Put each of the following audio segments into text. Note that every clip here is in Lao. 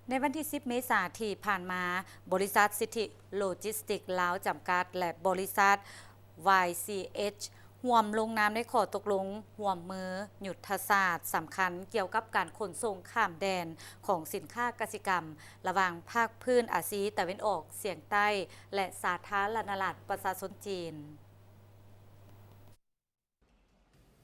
ໃນວັນທີສິບ ເມສາທີ່ຜ່ານມາ, ບໍລິສັດສິດທິໂລຈິສຕິກລາວຈຳກັດ ແລະ ບໍລິສັດ ວາຍຊີເອັດ ຮ່ວມລົງນາມໃນຂໍ້ຕົກລົງຮ່ວມມືຍຸດທະສາດສຳຄັນກ່ຽວກັບການຂົນສົ່ງຂ້າມແດນຂອງສິນຄ້າກະສິກຳ ລະຫວ່າງພາກພື້ນອາຊີຕາເວັນອອກສຽງໃຕ້ ແລະ ສາທາລະນະລັດປະຊາຊົນຈີນ.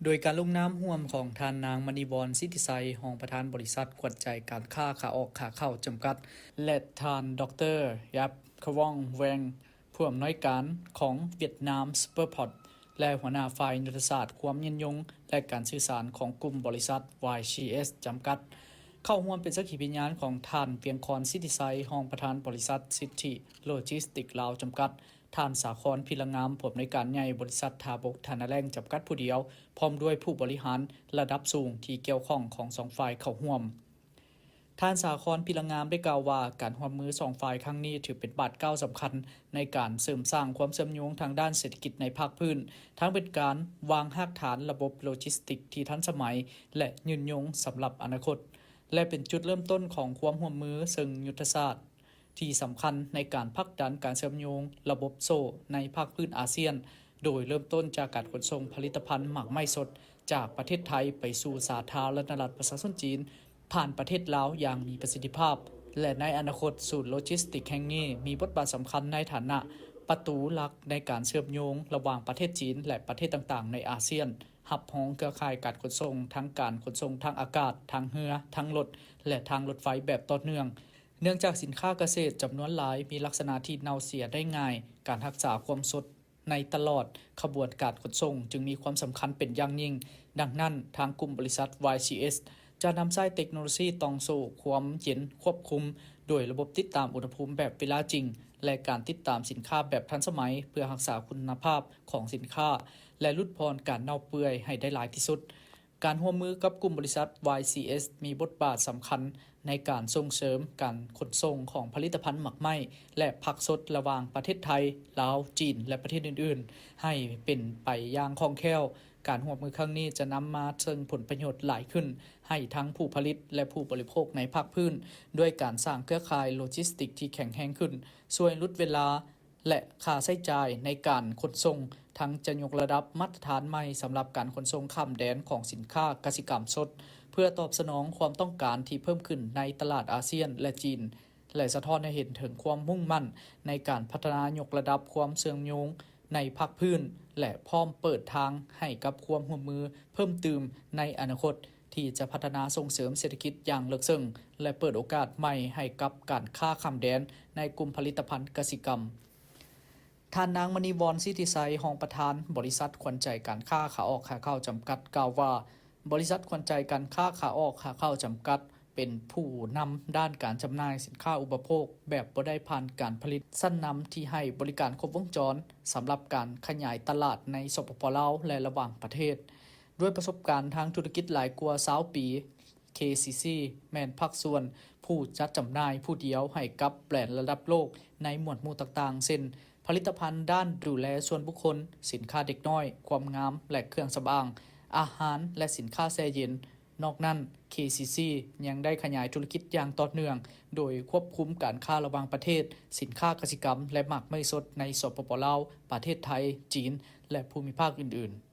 ໂດຍການລົງນາມຮ່ວມຂອງທ່ານນາງ ມະນີວອນ ສິດທິໄຊ ຮອງປະທານບໍລິສັດຂວັນໃຈການຄ້າຂາອອກຂາເຂົ້າຈຳກັດ ແລະ ທ່ານ ດອກເຕີ ຢັບ ຄະວອງແວງ ຜູ້ອຳນວຍການຂອງຫວຽດນາມ Superport ແລະ ຫົວໜ້າຝ່າຍຍຸດທະສາດຄວາມຍືນຍົງ ແລະ ການສື່ສານຂອງກຸ່ມບໍລິສັດ ວາຍຊີເອັດ ຈຳກັດ ເຂົ້າຮ່ວມເປັນສັກຂີພະຍານຂອງທ່ານ ວຽງຄອນ ສິດທິໄຊ ຮອງປະທານບໍລິສັດສິດທິໂລຈິສຕິກລາວຈຳກັດ, ທ່ານ ສາຄອນ ພິລະງາມ ຜູ້ອຳນວຍການໃຫຍ່ບໍລິສັດທ່າບົກທ່ານາແລ້ງຈຳກັດຜູ້ດຽວ, ພ້ອມດ້ວຍຜູ້ບໍລິຫານລະດັບສູງທີ່ກ່ຽວຂ້ອງຂອງສອງຝ່າຍເຂົ້າຮ່ວມ. ທ່ານ ສາຄອນ ພິລະງາມ ໄດ້ກ່າວວ່າ ການຮ່ວມມືສອງຝ່າຍຄັ້ງນີ້ຖືເປັນບາດກ້າວສຳຄັນໃນການເສີມສ້າງຄວາມເຊື່ອມໂຍງທາງດ້ານເສດຖະກິດໃນພາກພື້ນ, ທັງເປັນການວາງຮາກຖານລະບົບໂລຈິສຕິກທີ່ທັນສະໄໝ ແລະ ຍືນຍົງສຳລັບອະນາຄົດ ແລະ ເປັນຈຸດເລີ່ມຕົ້ນຂອງຄວາມຮ່ວມມືເຊີງຍຸດທະສາດ ທີ່ສຳຄັນໃນການຜັກດັນການເຊື່ອມໂຍງລະບົບໂສ້ໃນພາກພື້ນອາຊຽນ, ໂດຍເລີ່ມຕົ້ນຈາກການຂົນສົ່ງຜະລິດຕະພັນໝາກໄມ້ສົດຈາກປະເທດໄທໄປສູ່ສາທາລະນະລັດປະຊາຊົນຈີນ ຜ່ານປະເທດລາວຢ່າງມີປະສິດທິພາບ ແລະ ໃນອະນາຄົດ ສູນໂລຈິສຕິກແຫ່ງນີ້ມີບົດບາດສຳຄັນໃນຖານະປະຕູຫຼັກໃນການເຊື່ອມໂຍງລະຫວ່າງປະເທດຈີນ ແລະ ປະເທດຕ່າງໆໃນອາຊຽນ, ຮັບຮອງເຄືອຂ່າຍການຂົນສົ່ງ ທັງການຂົນສົ່ງທາງອາກາດ, ທາງເຮືອ, ທາງລົດ ແລະ ທາງລົດໄຟແບບຕໍ່ເນື່ອງ. ເນື່ອງຈາກສິນຄ້າກະເສດຈຳນວນຫຼາຍມີລັກສະນະທີ່ເນົ່າເສຍໄດ້ງ່າຍ, ການຮັກສາຄວາມສົດໃນຕະຫຼອດຂະບວນການຂົນສົ່ງຈຶ່ງມີຄວາມສຳຄັນເປັນຢ່າງຍິ່ງ. ດັ່ງນັ້ນ, ທາງກຸ່ມບໍລິສັດ ວາຍຊີເອັດ ຈະນຳໃຊ້ເຕັກໂນໂລຊີຕ່ອງໂສ້ຄວາມເຢັນຄວບຄຸມ ໂດຍລະບົບຕິດຕາມອຸນຫະພູມແບບເວລາຈິງ ແລະ ການຕິດຕາມສິນຄ້າແບບທັນສະໄໝ ເພື່ອຮັກສາຄຸນນະພາບຂອງສິນຄ້າ ແລະ ຫຼຸດຜ່ອນການເນົ່າເປື່ອຍໃຫ້ໄດ້ຫຼາຍທີ່ສຸດ. ການຮ່ວມມືກັບກຸ່ມບໍລິສັດ ວາຍຊີເອັດ ມີບົດບາດສຳຄັນໃນການສົ່ງເສີມການຂົນສົ່ງຂອງຜະລິດຕະພັນໝາກໄມ້ ແລະ ຜັກສົດລະຫວ່າງປະເທດໄທ, ລາວ, ຈີນ ແລະ ປະເທດອື່ນໆ ໃຫ້ເປັນໄປຢ່າງຄ່ອງແຄ້ວ. ການຮ່ວມມືຄັ້ງນີ້ຈະນຳມາເຊິ່ງຜົນປະໂຫຍດຫຼາຍຂຶ້ນໃຫ້ທັງຜູ້ຜະລິດ ແລະ ຜູ້ບໍລິໂພກໃນພາກພື້ນ, ດ້ວຍການສ້າງເຄືອຂ່າຍໂລຈິສຕິກທີ່ແຂງແຮງຂຶ້ນ, ຊ່ວຍຫຼຸດເວລາ ແລະ ຄ່າໃຊ້ຈ່າຍໃນການຂົນສົ່ງ, ທັງຈະຍົກລະດັບມາດຕະຖານໃໝ່ສຳລັບການຂົນສົ່ງຂ້າມແດນຂອງສິນຄ້າກະສິກຳສົດ ເພື່ອຕອບສະໜອງຄວາມຕ້ອງການທີ່ເພີ່ມຂຶ້ນໃນຕະຫຼາດອາຊຽນ ແລະ ຈີນ ແລະ ສະທ້ອນໃຫ້ເຫັນເຖິງຄວາມມຸ່ງໝັ້ນໃນການພັດທະນາຍົກລະດັບຄວາມເຊື່ອມໂຍງໃນພາກພື້ນ ແລະ ພ້ອມເປີດທາງໃຫ້ກັບຄວາມຮ່ວມມືເພີ່ມຕື່ມໃນອະນາຄົດ ທີ່ຈະພັດທະນາສົ່ງເສີມເສດຖະກິດຢ່າງເລິກເຊິ່ງ ແລະ ເປີດໂອກາດໃໝ່ໃຫ້ກັບການຄ້າຂ້າມແດນໃນກຸ່ມຜະລິດຕະພັນກະສິກຳ. ທ່ານນາງ ມະນີວອນ ສິດທິໄຊ ຮອງປະທານບໍລິສັດຂວັນໃຈການຄ້າຂາອອກຂາເຂົ້າຈຳກັດ ກ່າວວ່າ, ບໍລິສັດຂວັນໃຈການຄ້າຂາອອກຂາເຂົ້າຈຳກັດ ເປັນຜູ້ນຳດ້ານການຈຳໜ່າຍສິນຄ້າອຸປະໂພກແບບບໍ່ໄດ້ຜ່ານການຜະລິດຊັ້ນນຳທີ່ໃຫ້ບໍລິການຄົບວົງຈອນສຳລັບການຂະຫຍາຍຕະຫຼາດໃນ ສປປ ລາວ ແລະ ລະຫວ່າງປະເທດ. ດ້ວຍປະສົບການທາງທຸລະກິດຫຼາຍກວ່າຊາວປີ, ເຄຊີຊີ ແມ່ນພາກສ່ວນຜູ້ຈັດຈຳໜ່າຍຜູ້ດຽວໃຫ້ກັບແບຣນລະດັບໂລກໃນໝວດໝູ່ຕ່າງໆ ເຊັ່ນ ຜະລິດຕະພັນດ້ານດູແລສ່ວນບຸກຄົນ, ສິນຄ້າເດັກນ້ອຍ, ຄວາມງາມ ແລະ ເຄື່ອງສຳອາງ, ອາຫານ ແລະ ສິນຄ້າແຊ່ເຢັນ. ນອກນັ້ນ, ເຄຊີຊີ ຍັງໄດ້ຂະຫຍາຍທຸລະກິດຢ່າງຕໍ່ເນື່ອງ, ໂດຍຄວບຄຸມການຄ້າລະຫວ່າງປະເທດ, ສິນຄ້າກະສິກຳ ແລະ ໝາກໄມ້ສົດໃນ ສປປ ລາວ, ປະເທດໄທ, ຈີນ ແລະ ພູມິພາກອື່ນໆ.